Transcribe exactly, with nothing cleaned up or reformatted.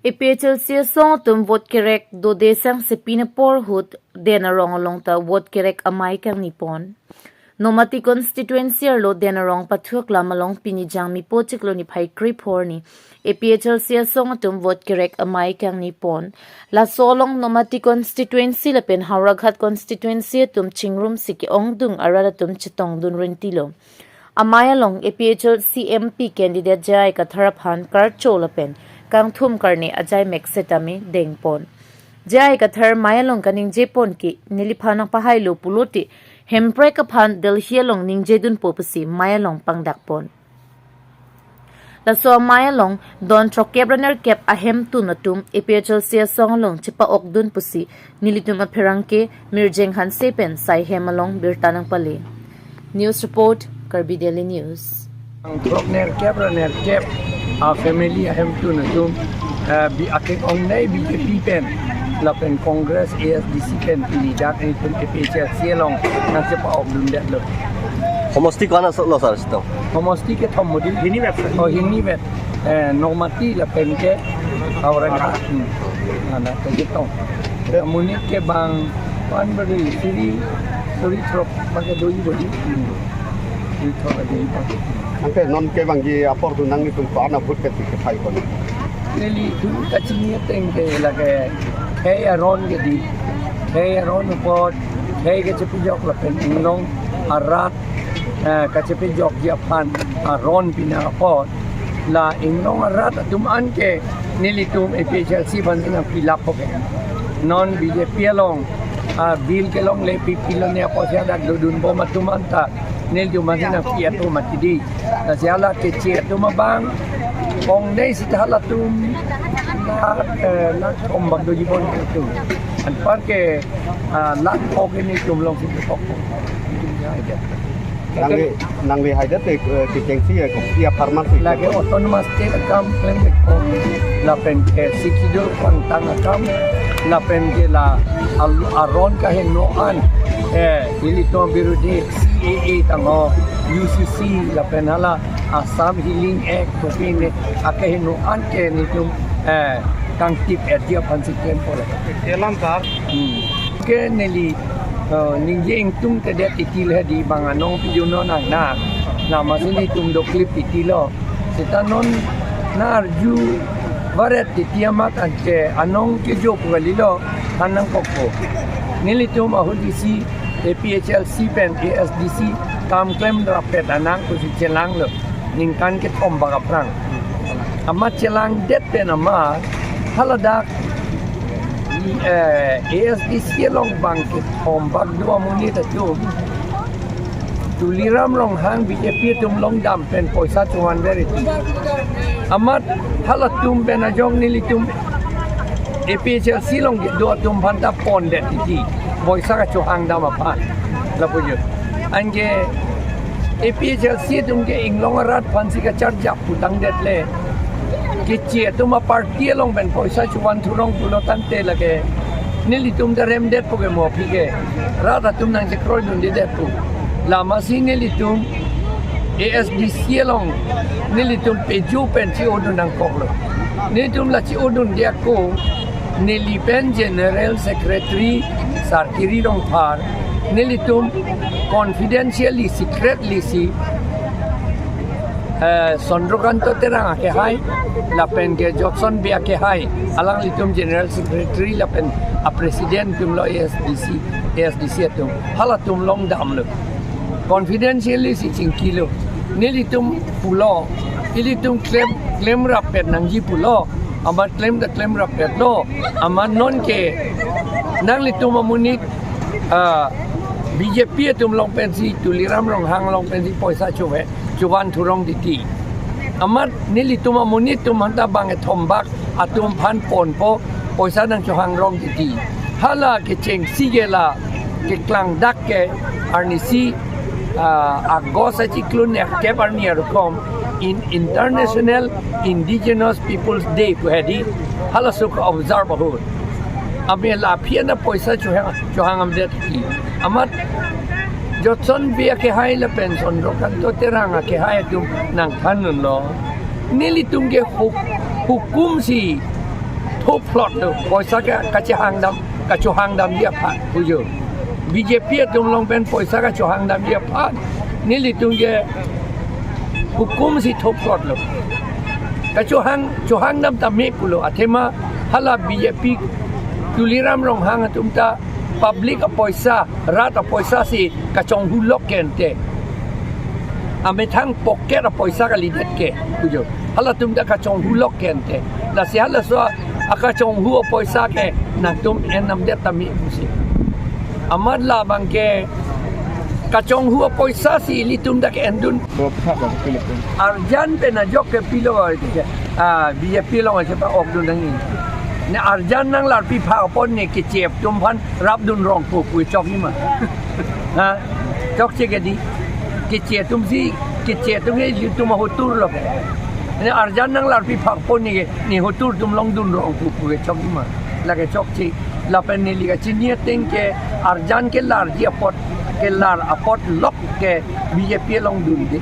APHLC asong atum vote kerek dode sangsepi apor ahut Den Arong along ta vote kerek amei kangni pon. Nomati constituency arlo Den Arong Pathu Aklam along pini Jangmi po chiklo niphai krepho arni APHLC asong atum vote kerek amei kangni pon. Laso along Nomati constituency lapen Howraghat constituency atum chingrumsi ke-ongdung arat atum chetongdun rintilo. Amei along APHLC MP candidate J I Kathar aphan karcho lapen kangthum karne ajaimek setame dengpon. J I Kathar mei along kaningje pon ke neliphan nangpahailo pulote Hemprek aphan Delhi along ningjedunpo pusi mei along pangdakpon. Laso amei along don throkkep ra nerkep ahemtun atum APHLC asong along chepa-okdun pusi nelitum apherangke Mirjeng Hanse pen saihem along birta nangpale. News report, Karbi Daily News. Throk nerkep ra nerkep a family ahemtun atum, eh, bi akeng ongnei BJP pen lapen Congress ASDC pen pini dak nelitum APHLC along nangchepa-okdundetlo. Homosti ko-an asolo sar sito? Homosti kethom modi. Hini vet, sir. Oh, hini vet. Eh, Nomati lapen ke Howraghat. Hmm. Ana ke ketong. Amonit ke bang pan beri suri, suri throk bagi doi bodi. Hmm. Suri throk bagi doi bodi. Anke non kevangji apor atum nanglitum ko-an a-vote ke tiket hai kon? Nelitum kachini ateng ke lake khei aron ke di. Khei aron apot, khei kachepajok lapen inglong arat, eh, kachepajokji aphan aron pinang apot, la inglong arat atum anke nelitum APHLC aphan nangpilap po ke. Non BJP along, ah, bill kelongle pipilone apotsi dak dodunbom atum anta nelitum aphan nangpi atum mati di. Lasi hala keche atum abang, ongnei sita halatum lakh, eh, lakh thom bak doji pon atum. Anparke, ah, lakh kok nelitum alongsi kok. Nangli, nangli haidet te, eh, kechengsi ya, kopi apharman si. Lake autonomous state akam klem ko. Lapen ke sikidul pangtang akam. Lapen ke la al-, aron kaheno an. Eh, ilitum birudhi CAA tangho, UCC, lapen hala Assam Healing Act, kopi ne, akaheno an ke nelitum, eh, kangtip-etji aphansi klem pole. Elam sar. Hmm. Ke neli, eh, ningje ingtungtedet titi le di bang anong pijuno nang na. Lama si nelitum doklip titilo. Sita non na arju varet titi amat anke anong kejo pu kalilo, than nangkokpo. Nelitum ahut isi APHLC pen ASDC kam klemrappet anang pusi chelanglo. Ningkan kethom bak aphrang. Amat chelangdet pen amat haladak, eh, ASDC along bang kethom bak do amonit atum Tuliram Ronghang BJP atum along dam pen poisa chovan-ver titi. Amat halatum pen ajok nelitum APHLC along do atum aphanta pondet titi. Poisa kachehang dam aphan. Lapu jut. Anke APHLC atum ke inglong arat aphansi kacharjap putangdet le. Keche atum aparty along pen poisa chovan thurong pulo tangte lake nelitum ta remdetpo ke mo aphi ke. Rat atum nangchekroidundedet pu. Lama si nelitum ASDC along nelitum peju pen che-odun nangkoklo. Nelitum la che-odunde ako neli pen General Secretary Sarkiri Rongphar, nelitum confidentially, secretly si, eh, Chandrakanta Terang akehai, lapen ke Jotson Bey akehai, alanglitum General Secretary lapen a-President atumlo ASDC, ASDC atum, halatum along damlo. Confidentially si chingkilo. Nelitum pulo, ilitum klem, klemrappet nangji pulo, amat klem ta klemrappetlo, amat nonke nanglitum amonit, ah, BJP atum along pensi, Tuliram Ronghang along pensi poisa chove, chovan thurong titi. Amat nelitum amonit atum aphanta bang kethom bak atum aphan ponpo, poisa nangchehang rong titi. Hala kechengsi ke la keklangdak ke arnisi, ah, August achiklo nerkep arni arukom in International Indigenous Peoples Day pu hedi, halaso ke-observe ahut. Amat la aphi an ta poisa chehang, chehang amdet titi. Amat Jotson Bey akehai lapen Chandrakanta Terang akehai atum nangthandunlo. Nelitum ke huk-, hukum si Thopplot lo, poisa ke kachehang dam, kachohang damji aphan, pujo. B J P atum along pen poisa kachohang damji aphan nelitum ke hukum si thopplot lo. Kachohang, chohang dam tame pulo, athema hala B J P Tuliram Ronghang atum ta public apoisa, rat apoisa si kachonghu lok ke ante. Amethang pocket apoisa kalidet ke, pujo. Halatum ta kachonghu lok ke ante. Lasi halaso akachonghu apoisa ke nangtum en namdet tame pusi. Amat labang ke kachonghu apoisa si ilitum ta ke-endun. Bo phak ba pilo pun. Arjan pen ajok ke pilo ba iti ke. Ah, B J P along aje pa-okdun nangji. Ne arjan nanglarpi phak apot ne keche atum aphan rapdun rong pu pu chokji ma. Ha? Chokche ke dei. Keche atum si, keche atum ke ilitum ahotur lo. Ne arjan nanglarpi phak apot ne ke, ne hotur atum along dun rong pu pu chokji ma. Lake chokche. Lapen neli kachini ateng ke arjan kelarji apot, kelar apot lok ke B J P along dunde.